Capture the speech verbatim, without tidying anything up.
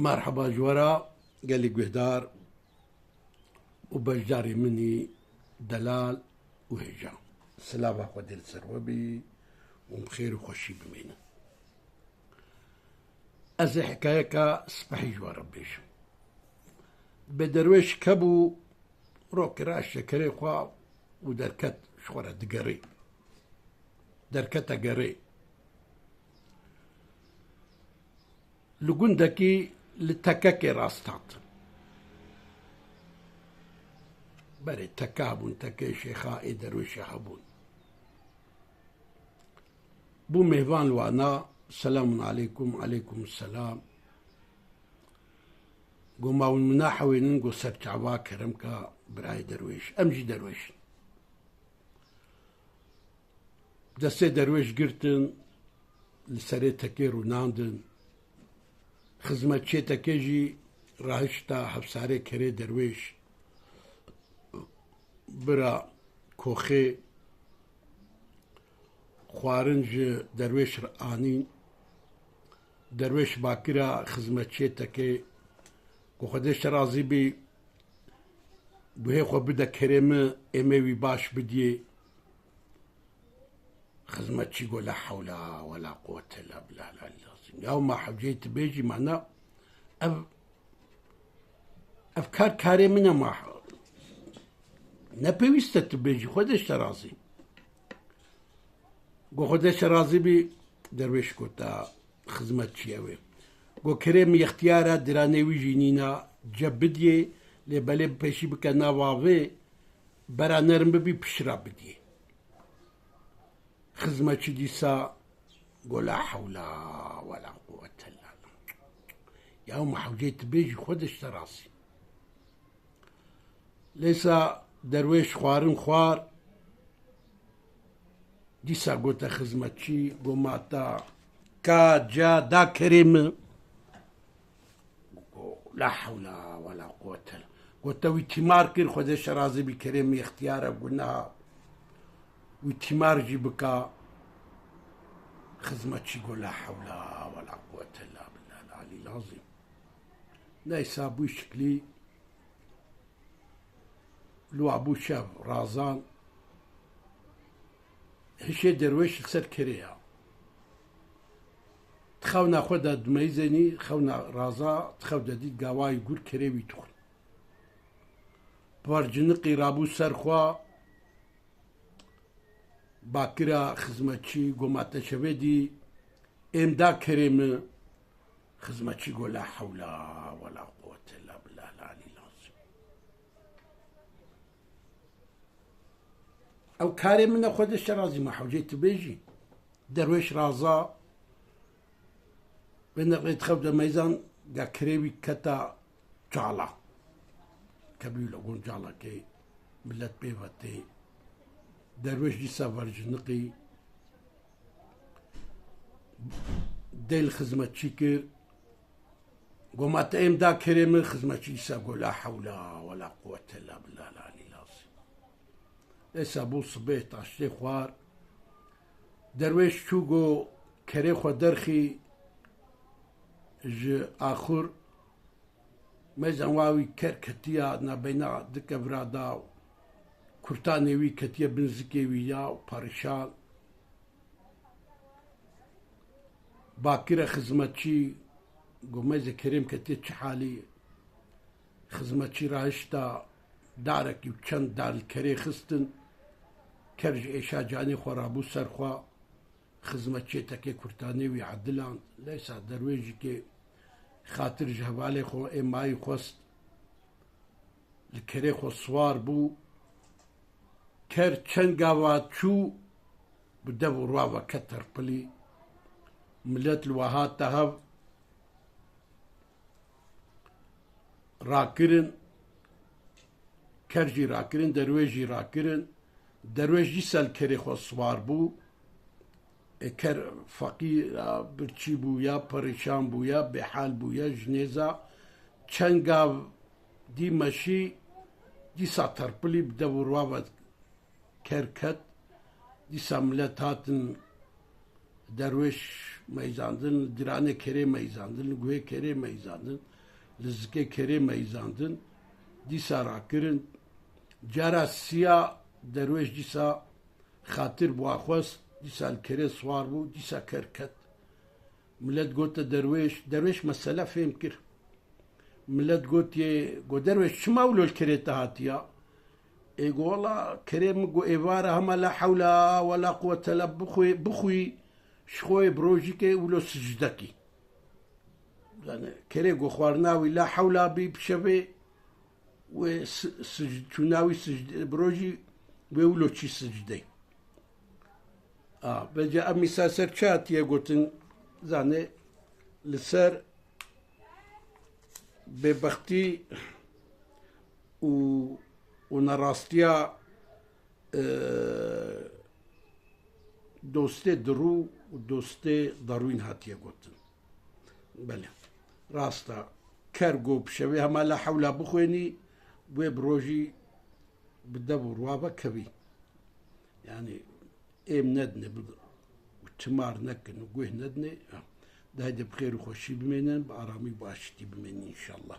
Merheba ji we re gelî guhdar û beşdarê min î delal û hêja. Silava Xwedê li ser we bî û bi xêr û xweşî bimînin. Ez ê hikayeka spehî ji we re bêjim. Bê derwêş kebû, rokê raşte kerê xwe û derket ji xwe re digerê. Derkete gerê. Li gundekî li tekekê rast hat. Berê teke hebûn, tekeyê şêxa ê derwêşê hebûn. Bû mêvan li wana, selamun aleykum, aleykum selam. Go ma hûn min nahewênin, go ser çava kerem ka birayê derwêş. Em jî derwêş in. Destê derwêş girtin, li serê tekê rûnandin. Xizmetçiyê tekê jî rahişta hevsarê kerê derwêş. Bira koxê xwarin ji derwêş re anîn. Derwêş bakira xizmetçiyê tekê, ku Xwedê ji te razî bî, guhê xwe bide kerê min, ê me wî baş bidiyê. Xizmetçî go, "La hewla we la quwwete illa billahil alîl azîm." Ya ma hewceyê tu bêjî, mana ev, ev kar karê min e, ma ne pêwîst e tu bêjî, Xwedê ji te razî. Go, "Xwedê ji te razî bî." Derwêş gota xizmetçiyê wê. Go, "Kerê min yextiyar e, diranê wî jî nîna, ce bidiyê, lê belê bi pêşî bike nava vê, bera nerm bibî, pişira bidiyê." Xizmetçî dîsa go, "La hewla we la quwwete illa billah." Ya ma hewceyê tu bêjî, Xwedê ji te razî. Lêsa derwêş xwarin xwar, dîsa gote xizmetçî, go, "Ma ta ka ca da kerê min." Go, "La hewla we la quwwete." Gote, "Wî tîmar kir, Xwedê ji te razî bî, kerê min yextiyar e, guneh e. Wî tîmar jî bika." Xizmetçî go, "La hewla we la quwwete illa billahil alîl azîm." Neysa bû şiklî, li wa bû şev, razan, hişê derwêş li ser kerê ya. Di xewna xwe de dimeyzênî, xewna raza, di xew de dît gawayî gur kerê wî dixwin. Bi verciniqî rabû ser xwe, bakira xizmetçî, go, "Ma te şevê dî, êm da kerê min." Xizmetçî go, "La hewla we la quwwete illa billahil alîl azîm." Ew karê min e, Xwedê ji te razî, ma hewceyê tu bêjî. Derwêş raza, vê neqlê di xew de meyzan, ga kerê wî keta cala. Kebî le gon calakê, milet pê ve tê. Derwêş dîsa verciniqî, dê li xizmetçî kir. Go, "Ma te êm da kerê min." Xizmetçî dîsa go, "La hewla we la quwwete illa billahil alîl azîm." Êsa bû sibê, taştê xwar. Derwêş çû go kerê xwe derxî ji axur. Meyzan wa wî ker ketiya nabeyna di kevira da, kurtanê wî ketiye bin zikê wî ya, perişan. Bakire xizmetçî, go, "Meyze kerê min ketiye çi halî?" Xizmetçî rahişta darekî û çend dar li kerê xistin. Ker ji êşa canê xwe rabû ser xwe. Xizmetçiyê tekê kurtanê wî ediland. Leysa derwêjikê xatir ji hevalê xwe ê mayî xwest. Li kerê xwe siwar bû. Ker çend gava çû, bi dev û rwa ve ket terpilî. Milet li we hate hev. Rakirin, ker jî rakirin, derwêj jî rakirin. Derwêj dîsa li kerê xwe siwar bû. Ê ker feqîr, ya birçî bû, ya perîşan bû, ya bêhal bû, ya ji nêza. Çend gav dî meşî, dîsa terpilî bi dev û rwa ve ker ket. Dîsa milet hatin Derwêş meyzandin, li diranê kerê meyzandin, li guhê kerê meyzandin, li zikê kerê meyzandin, dîsa rakirin. Cara siya derwêş dîsa xatir bi wa xwest, dîsa li kerê siwar bû, dîsa ker ket. Milet gote derwêş, derwêş mesele fêm kir. Milet gotiye, go derwêş çima wilo li kerê te hatiya? Ê go wela kerê min go êvara hema la hewla we la quwete la bixwî, bixwî, ji xwe yê bi rojîkê wilo sicdekî. Yani kerê go xwarina wî la hewla bî bi şevê wê si-, sic-, çûna wî sicde, bi rojî wê wilo çî sicdey. A, vêca ev mîsal ser çi hatiye gotin? Zanê li ser bêbextî û, û nerastiya, e, dostê dirû û dostê derûyn hatiye gotin. Belê. Rast e. Ker go bi şevê hema la hewla bixwênî, wê bi rojî bi dev û ruwa ve kevî. Yani êm nedine bi-, û timar nekin û guh nedine. De heyde bi xêr û xweşî bimênin, bi aramî û bi aştî bimênin înşallah.